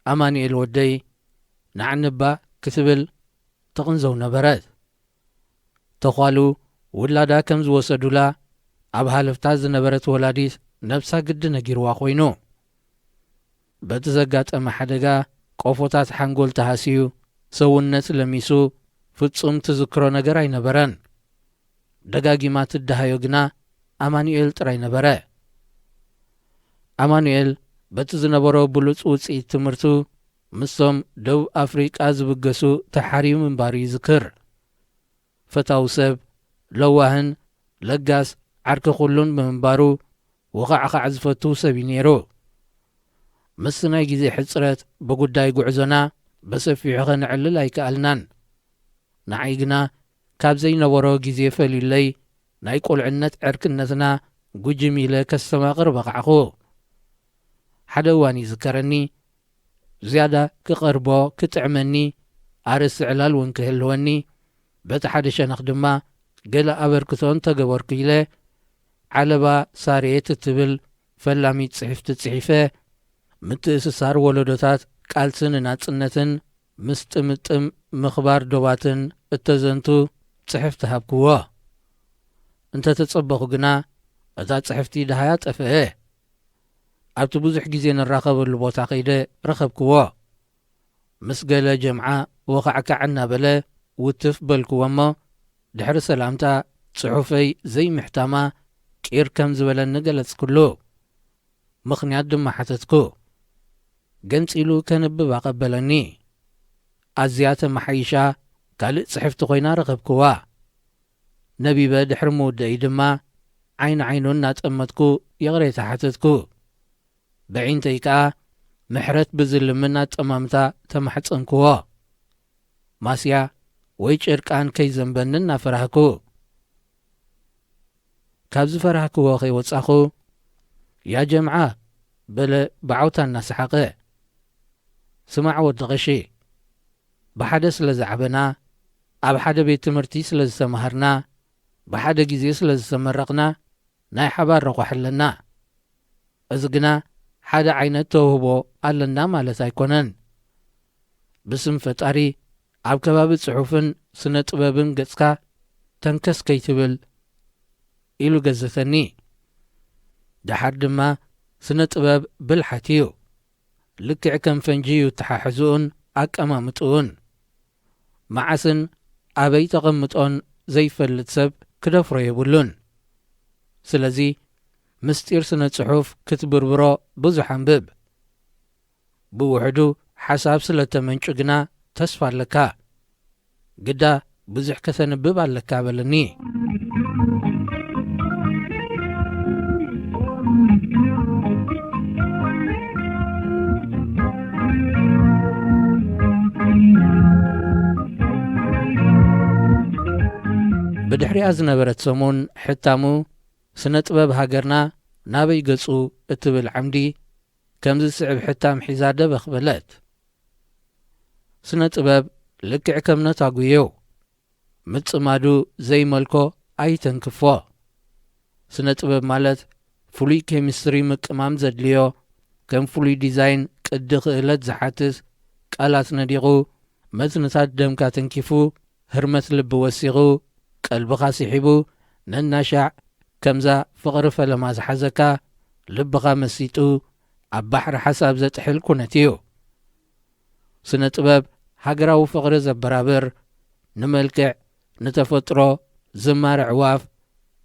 ኣማኑኤል ወደይ ንዓንባ ክትብል ትቕንዘው ነበረት። ተዃሉ ውላዳ ከም ዝወሰዱላ ኣብ ሃለፍታ ዝነበረት ወላዲት ነብሳ ግዲ ነጊርዋ ኮይኑ። በቲ ዘጋጠመ ሓደጋ ቆፎታት ሓንጎል ተሃስዩ ሰውነት ለሚሱ ፍጹም ትዝክሮ ነገር ኣይነበረን። ደጋጊማ ትደሃዮ ግና ኣማኑኤል ጥራይ ነበረ። ኣማኑኤል በቲ ዝነበሮ ብሉጽ ውጽኢት ትምህርቱ ምስቶም ደቡብ ኣፍሪቃ ዝብገሱ ተሓርዩ ምንባሩ ይዝክር። ፈታዊ ሰብ፣ ለዋህን ለጋስ ዓርኪ ኩሉን ብምንባሩ ውኻዕኻዕ ዝፈቱ ሰብ እዩ ነይሩ። ምስ ናይ ግዜ ሕጽረት ብጉዳይ ጉዕዞና ብሰፊሑ ኸነዕልል ኣይከኣልናን። ንዓይ ግና ካብ ዘይነበሮ ግዜ ፈልዩለይ ናይ ቁልዕነት ዕርክነትና ጉጅም ኢለ ከስተማቕር በቓዕኹ። ሓደ እዋን ይዝከረኒ፣ ዝያዳ ክቐርቦ ክጥዕመኒ፣ ኣርእስቲ ዕላል እውን ክህልወኒ፣ በቲ ሓደ ሸነኽ ድማ ገለ ኣበርክቶ እንተገበርኩ ኢለ ዓለባ ሳሬት እትብል ፈላሚት ጽሕፍቲ ጽሒፈ፣ ምትእስሳር ወለዶታት ቃልሲ ንናጽነትን ምስጥምጥም ምኽባር ዶባትን እተዘንቱ ጽሕፍቲ ሃብክዎ። እንተ ተጸበኹ ግና እታ ጽሕፍቲ ደሃያ ጠፍአ። ኣብቲ ብዙሕ ግዜ ንራኸበሉ ቦታ ከይደ ረኸብክዎ። ምስ ገለ ጀምዓ ወኻዕካዕ እናበለ ውትፍ በልክዎ እሞ ድሕሪ ሰላምታ ጽሑፈይ ዘይምሕታማ ቂር ከም ዝበለኒ ገለጽክሉ። ምኽንያት ድማ ሓተትኩ። ገንጺሉ ከንብብ ኣቐበለኒ። ኣዝያ ተመሓይሻ ካልእ ጽሕፍቲ ኮይና ረኸብክዋ። ነቢበ ድሕሪ ምውደኢ ድማ ዓይኒ ዓይኑ እናጠመትኩ ይቕሬታ ሓተትኩ። ብዒንተይ ከኣ ምሕረት ብዝልምን ኣጠማምታ ተማሕጸንክዎ። ማስያ ወይ ጭርቃን ከይዘንበኒ እናፈራህኩ። ካብ ዝፈራህክዎ ከይወጻኹ፣ "ያ ጀምዓ" በለ ብዓውታ እናሰሓቐ። "ስማዕ ወዲ ቐሺ፣ ብሓደ ስለ ዝዓበና፣ ኣብ ሓደ ቤት ትምህርቲ ስለ ዝተማሃርና፣ ብሓደ ግዜ ስለ ዝተመረቕና፣ ናይ ሓባር ረቋሒ ኣለና። እዚ ግና ሓደ ዓይነት ተውህቦ ኣለና ማለት ኣይኮነን። ብስም ፈጣሪ ኣብ ከባቢ ጽሑፍን ስነ ጥበብን ገጽካ ተንከስ ከይትብል" ኢሉ ገዘተኒ። ደሓር ድማ ስነ ጥበብ ብልሓት እዩ። ልክዕ ከም ፈንጂ እዩ ተሓሕዝኡን ኣቀማምጥኡን። መዓስን ኣበይ ተቐምጦን ዘይፈልጥ ሰብ ክደፍሮ የብሉን። ስለዚ ምስጢር ስነ ጽሑፍ ክትብርብሮ ብዙሕ ኣንብብ። ብውሕዱ ሓሳብ ስለ ተመንጩ ግና ተስፋ ኣለካ። ግዳ ብዙሕ ከተንብብ ኣለካ በለኒ። ብድሕሪኣ ዝነበረት ሰሙን ሕታሙ ስነ ጥበብ ሃገርና ናበይ ገጹ እትብል ዓምዲ ከምዚ ዝስዕብ ሕታም ሒዛ ደበኽ በለት። ስነ ጥበብ ልክዕ ከም ነታጉ እዩ። ምጽማዱ ዘይመልኮ ኣይተንክፎ። ስነ ጥበብ ማለት ፍሉይ ኬሚስትሪ ምቅማም ዘድልዮ፣ ከም ፍሉይ ዲዛይን ቅዲ ክእለት ዝሓትት፣ ቃላት ነዲቑ፣ መትንታት ደምካ ተንኪፉ፣ ህርመት ልቢ ወሲኹ፣ ቀልብኻ ስሒቡ፣ ነናሻዕ ከምዛ ፍቕሪ ፈለማ ዝሓዘካ፣ ልብኻ መሲጡ፣ ኣብ ባሕሪ ሓሳብ ዘጥሕል ኩነት እዩ። ስነ ጥበብ ሃገራዊ ፍቕሪ ዘበራብር፣ ንመልክዕ፣ ንተፈጥሮ፣ ዝማረ ኣዕዋፍ፣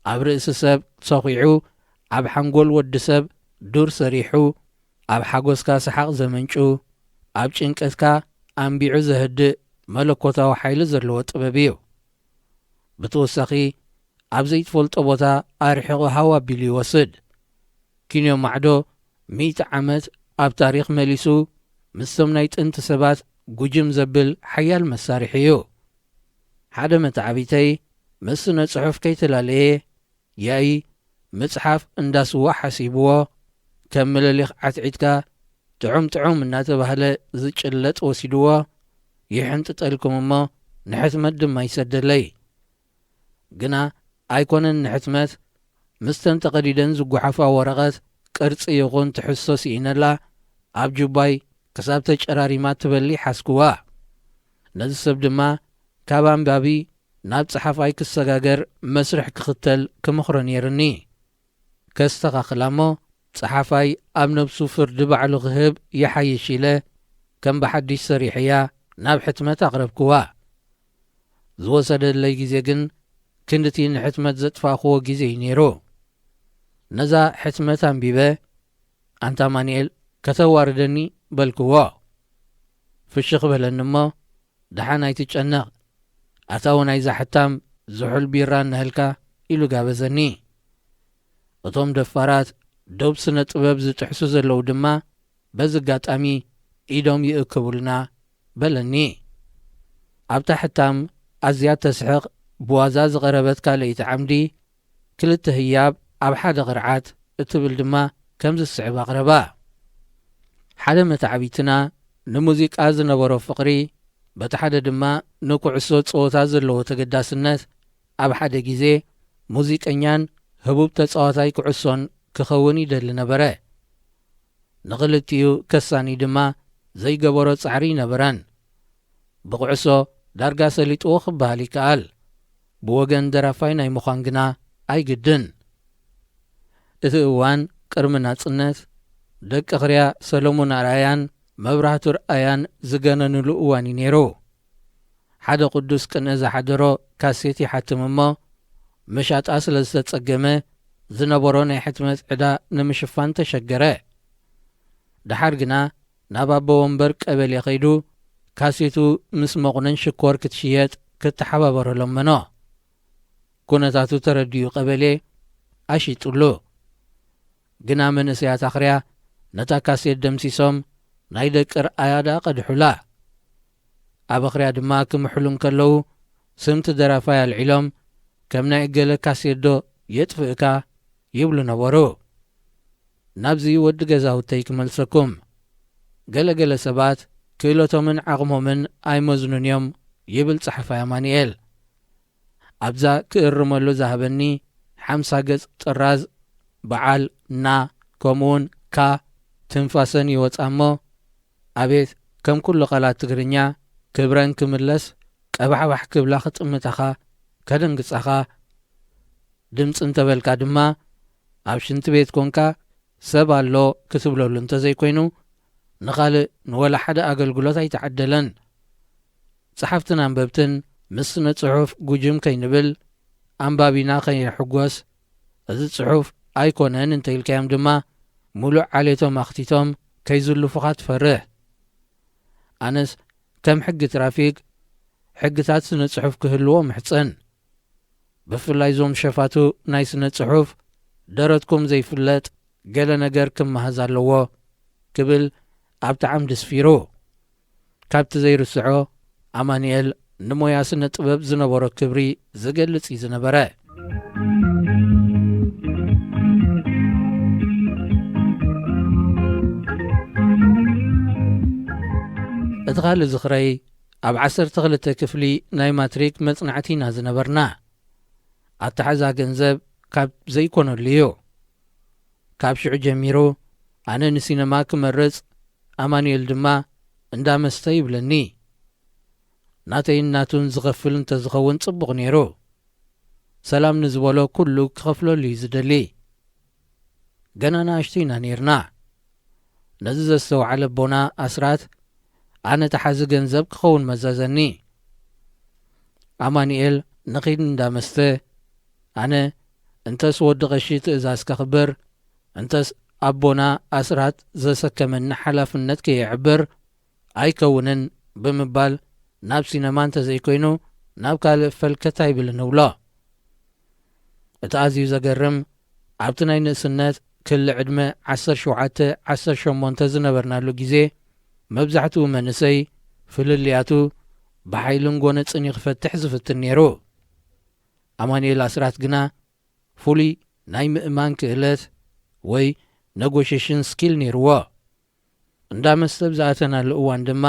ኣብ ርእሲ ሰብ ሰኺዑ፣ ኣብ ሓንጎል ወዲ ሰብ ዱር ሰሪሑ፣ ኣብ ሓጎስካ ሰሓቕ ዘመንጩ፣ ኣብ ጭንቀትካ ኣንቢዑ ዘህድእ መለኮታዊ ሓይሊ ዘለዎ ጥበብ እዩ። ብተወሳኺ፣ ኣብ ዘይትፈልጦ ቦታ ኣርሒቑ ሃው ኣቢሉ ይወስድ። ኪንዮ ማዕዶ ሚእቲ ዓመት ኣብ ታሪኽ መሊሱ ምስቶም ናይ ጥንቲ ሰባት ጉጅም ዘብል ሓያል መሳርሒ እዩ። ሓደ መተዓቢተይ ምስ ስነ ጽሑፍ ከይተላለየ፣ ያኢ ምጽሓፍ እንዳ ስዋ ሓሲብዎ፣ ከም ምልሊኽ ዓትዒትካ ጥዑም ጥዑም እናተባህለ ዝጭለጥ ወሲድዎ፣ ይሕንጥጠልኩም እሞ ንሕትመት ድማ ይሰደለይ። ግና ኣይኮነን ንሕትመት፣ ምስተን ተቐዲደን ዝጓሓፋ ወረቐት ቅርጺ ይኹን ትሕዝቶ ስኢነላ፣ ኣብ ጁባይ ክሳብ ተጨራሪማ ትበሊ ሓዝክዋ። ነዚ ሰብ ድማ ካብ ኣንባቢ ናብ ጸሓፋይ ክሰጋገር መስርሕ ክኽተል ክመኽሮ ነይርኒ። ከስተኻኽላ እሞ ጸሓፋይ ኣብ ነብሱ ፍርዲ ባዕሉ ክህብ ይሓይሽ ኢለ ከም ብሓድሽ ሰሪሐያ ናብ ሕትመት ኣቕረብክዋ። ዝወሰደለይ ግዜ ግን ክንድቲ ንሕትመት ዘጥፋእክዎ ግዜ እዩ ነይሩ። ነዛ ሕትመት ኣንቢበ፣ ኣንታ ኣማኑኤል ከተዋርደኒ በልክዎ። ፍሽኽ በለኒ እሞ፣ ደሓን ኣይትጨነቕ፣ ኣታዊ ናይዛ ሕታም ዝሑል ቢራ እነሀልካ ኢሉ ጋበዘኒ። እቶም ደፋራት ዶብ ስነ ጥበብ ዝጥሕሱ ዘለዉ ድማ በዚ ኣጋጣሚ ኢዶም ይእክቡልና በለኒ። ኣብታ ሕታም ኣዝያ ተስሕቕ ብዋዛ ዝቐረበት ካልኣይቲ ዓምዲ ክልተ ህያብ ኣብ ሓደ ቅርዓት እትብል ድማ ከምዚ ዝስዕብ ኣቕረባ። ሓደ መታዕቢትና ንሙዚቃ ዝነበሮ ፍቕሪ፣ በቲ ሓደ ድማ ንኩዕሶ ጸወታ ዘለዎ ተገዳስነት፣ ኣብ ሓደ ግዜ ሙዚቀኛን ህቡብ ተጻዋታይ ኩዕሶን ክኸውን ይደሊ ነበረ። ንኽልቲኡ ከሳኒ ድማ ዘይገበሮ ጻዕሪ ኣይነበረን። ብኩዕሶ ዳርጋ ሰሊጥዎ ክበሃል ይከኣል። ብወገን ደራፋይ ናይ ምዃን ግና ኣይግድን። እቲ እዋን ቅድሚ ናጽነት፣ ደቂ ኽርያ ሰሎሞን ኣርኣያን መብራህቱ ኣርኣያን ዝገነንሉ እዋን እዩ ነይሩ። ሓደ ቅዱስ ቅነ ዝሓደሮ ካሴት ይሓትም እሞ፣ መሻጣ ስለ ዝተጸገመ፣ ዝነበሮ ናይ ሕትመት ዕዳ ንምሽፋን ተሸገረ። ደሓር ግና ናብ ኣቦ ወንበር ቀበሌ ከይዱ፣ ካሴቱ ምስ መቑነን ሽኮር ክትሽየጥ ክተሓባበሮ ለመኖ። ኩነታቱ ተረዲኡ ቀበሌ ኣሽይጥሉ። ግና መንእሰያት ኣኽርያ ነታ ካሴት ደምሲሶም ናይ ደቂ ርኣያ ደኣ ቀድሑላ። ኣብ ኣኽርያ ድማ ክምሕሉ እንከለዉ ስምቲ ደራፋይ ኣልዒሎም፣ ከም ናይ እገለ ካሴት ዶ የጥፍእካ ይብሉ ነበሩ። ናብዚ ወዲ ገዛውተይ ክመልሰኩም። ገለ ገለ ሰባት ክእለቶምን ዓቕሞምን ኣይመዝኑን እዮም ይብል ጸሓፋይ ኣማኑኤል። ኣብዛ ክእርመሉ ዝሃበኒ ሓምሳ ገጽ ጥራዝ በዓል ና ከምኡውን ካ ትንፋሰን ይወጻ እሞ፣ ኣቤት ከም ኩሉ ቃላት ትግርኛ ክብረን ክምለስ ቀባሕባሕ ክብላ ክጥምታኻ ከደንግጻኻ። ድምጺ እንተበልካ ድማ ኣብ ሽንቲ ቤት ኮንካ ሰብ ኣሎ ክትብለሉ እንተዘይኮይኑ ንኻልእ ንወላ ሓደ ኣገልግሎት ኣይተዓደለን። ጸሓፍትን ኣንበብትን ምስ ስነ ጽሑፍ ጉጅም ከይንብል፣ ኣንባቢና ከይሕጎስ፣ እዚ ጽሑፍ ኣይኮነን እንተ ኢልካዮም ድማ፣ ምሉእ ዓሌቶም ኣኽቲቶም ከይዝልፉኻ ትፈርህ። ኣነስ ከም ሕጊ ትራፊክ፣ ሕግታት ስነ ጽሑፍ ክህልዎ ምሕጸን። ብፍላይ እዞም ሸፋቱ ናይ ስነ ጽሑፍ፣ ደረትኩም ዘይፍለጥ ገለ ነገር ክመሃዝ ኣለዎ ክብል ኣብቲ ዓምዲ ስፊሩ። ካብቲ ዘይርስዖ፣ ኣማኑኤል ንሞያ ስነ ጥበብ ዝነበሮ ክብሪ ዝገልጽ እዩ ዝነበረ። እቲ ካልእ ዝኽረይ፣ ኣብ ዓሰርተ ክልተ ክፍሊ ናይ ማትሪክ መጽናዕቲ ኢና ዝነበርና። ኣተሓዛ ገንዘብ ካብ ዘይኮነሉ እዩ። ካብ ሽዑ ጀሚሩ ኣነ ንሲነማ ክመርጽ፣ ኣማኑኤል ድማ እንዳ መስተ ይብለኒ። ናተይን ናቱን ዝኸፍል እንተዝኸውን ጽቡቕ ነይሩ። ሰላም ንዝበሎ ኩሉ ክኸፍለሉ እዩ ዝደሊ። ገና ንኣሽቱ ኢና ነይርና። ነዚ ዘስተውዓለ ኣቦና ኣስራት፣ ኣነ ተሓዚ ገንዘብ ክኸውን መዘዘኒ። ኣማኑኤል ንኺድ እንዳ መስተ፣ ኣነ እንተስ ወዲ ቀሺ ትእዛዝ ከኽብር፣ እንተስ ኣቦና ኣስራት ዘሰከመኒ ሓላፍነት ከየዕብር ኣይከውንን ብምባል፣ ናብ ሲነማ እንተዘይኮይኑ ናብ ካልእ ፈልከት ኣይብልን እብሎ። እቲ ኣዝዩ ዘገርም፣ ኣብቲ ናይ ንእስነት ክሊ ዕድመ ዓሰርተ ሸውዓተ ዓሰርተ ሸሞንተ ዝነበርናሉ ግዜ፣ መብዛሕትኡ መንእሰይ ፍልልያቱ ብሓይልን ጎነጽን እዩ ክፈትሕ ዝፍትን ነይሩ። ኣማኑኤል ኣስራት ግና ፍሉይ ናይ ምእማን ክእለት ወይ ነጎሽሽን ስኪል ነይርዎ። እንዳ መስተ ኣብ ዝኣተናሉ እዋን ድማ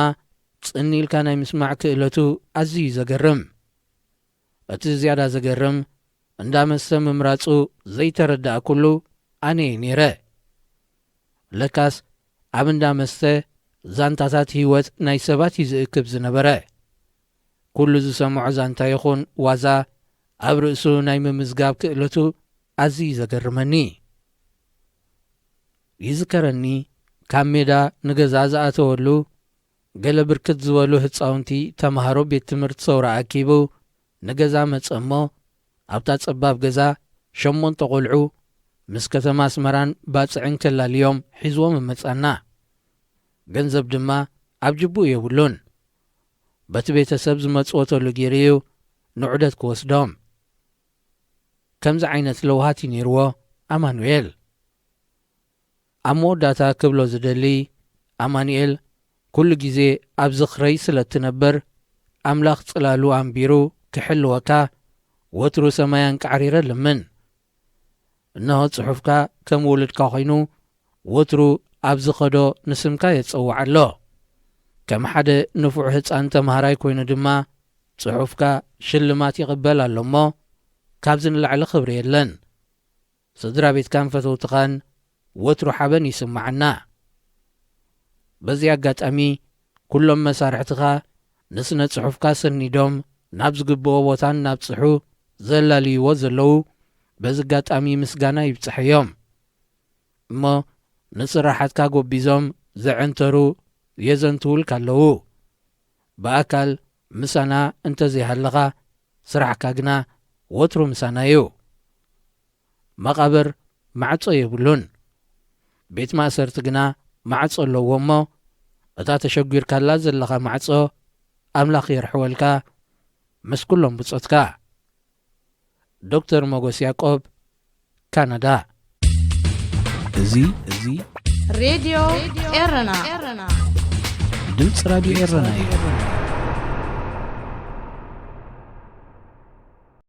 ጽን ኢልካ ናይ ምስማዕ ክእለቱ ኣዝዩ እዩ ዘገርም። እቲ ዝያዳ ዘገርም እንዳ መስተ ምምራጹ ዘይተረዳእኩሉ ኣነ እየ ነይረ። ለካስ ኣብ እንዳ መስተ ዛንታታት ህይወት ናይ ሰባት እዩ ዝእክብ ዝነበረ። ኩሉ ዝሰምዖ ዛንታ ይኹን ዋዛ ኣብ ርእሱ ናይ ምምዝጋብ ክእለቱ ኣዝዩ ዘገርመኒ። ይዝከረኒ ካብ ሜዳ ንገዛ ዝኣተወሉ ገለ ብርክት ዝበሉ ህፃውንቲ ተምሃሮ ቤት ትምህርቲ ሰውራ ኣኪቡ ንገዛ መፀ እሞ ኣብታ ፀባብ ገዛ ሸሞንተ ቆልዑ ምስ ከተማ ኣስመራን ባፅዕን ከላልዮም ሒዝዎም እመፃና። ገንዘብ ድማ ኣብ ጅቡኡ የብሉን። በቲ ቤተሰብ ዝመፅወተሉ ገይሩ እዩ ንዑደት ክወስዶም። ከምዚ ዓይነት ለውሃት እዩ ነይርዎ ኣማኑኤል። ኣብ መወዳእታ ክብሎ ዝደሊ ኣማኑኤል ኩሉ ግዜ ኣብ ዝኽረይ ስለ እትነብር ኣምላኽ ጽላሉ ኣንቢሩ ክሕልወካ ወትሩ ሰማይ ኣንቃዕሪረ ልምን። እነሆ ጽሑፍካ ከም ውሉድካ ኮይኑ ወትሩ ኣብ ዝኸዶ ንስምካ የጸውዕ ኣሎ። ከም ሓደ ንፉዕ ህጻን ተምሃራይ ኮይኑ ድማ ጽሑፍካ ሽልማት ይቕበል ኣሎ እሞ ካብዚ ንላዕሊ ክብሪ የለን። ስድራ ቤትካን ፈተውትኻን ወትሩ ሓበን ይስምዓና። በዚ ኣጋጣሚ ኩሎም መሳርሕትኻ ንስነ ጽሑፍካ ሰኒዶም ናብ ዝግብኦ ቦታ እናብጽሑ ዘላልይዎ ዘለዉ በዚ ኣጋጣሚ ምስጋና ይብጽሐዮም። እሞ ንስራሓትካ ጎቢዞም ዘዐንተሩ የዘንትውልካ ኣለዉ። ብኣካል ምሳና እንተዘይሃለኻ ስራሕካ ግና ወትሩ ምሳና እዩ። መቓብር ማዕጾ የብሉን። ቤት ማእሰርቲ ግና ማዕጾ ኣለዎ እሞ እታ ተሸጒርካላ ዘለኻ ማዕጾ ኣምላኽ የርሕወልካ ምስ ኩሎም ብጾትካ። ዶክተር ሞጎስ ያቆብ ካናዳ። እዚ እዚ ሬድዮ ኤረና ድምፂ ራድዮ ኤረና እዩ።